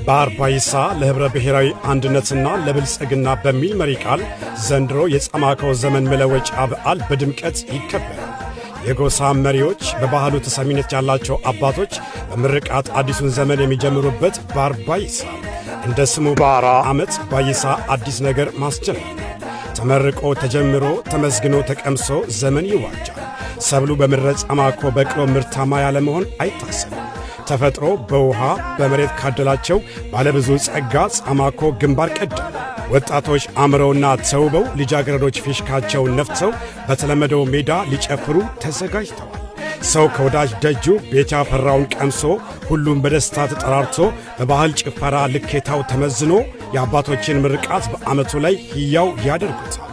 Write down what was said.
በአርባይሳ ለኅብረ ብሔራዊ አንድነትና ለብልጽግና በሚል መሪ ቃል ዘንድሮ የጸማከው ዘመን መለወጫ በዓል በድምቀት ይከበራል። የጎሳ መሪዎች፣ በባህሉ ተሰሚነት ያላቸው አባቶች በምርቃት አዲሱን ዘመን የሚጀምሩበት ባርባይሳ እንደ ስሙ ባራ ዓመት ባይሳ አዲስ ነገር ማስጀመር ነው። ተመርቆ ተጀምሮ ተመስግኖ ተቀምሶ ዘመን ይዋጃል። ሰብሉ በምድረ ጸማኮ በቅሎ ምርታማ ያለመሆን አይታሰብም። ተፈጥሮ በውሃ በመሬት ካደላቸው ባለብዙ ጸጋ ጻማኮ ግንባር ቀደም። ወጣቶች አምረውና ተውበው ልጃገረዶች ፊሽካቸውን ነፍተው በተለመደው ሜዳ ሊጨፍሩ ተዘጋጅተዋል። ሰው ከወዳጅ ደጁ ቤት ያፈራውን ቀምሶ ሁሉም በደስታ ተጠራርቶ በባህል ጭፈራ ልኬታው ተመዝኖ የአባቶችን ምርቃት በዓመቱ ላይ ሕያው ያደርጉታል።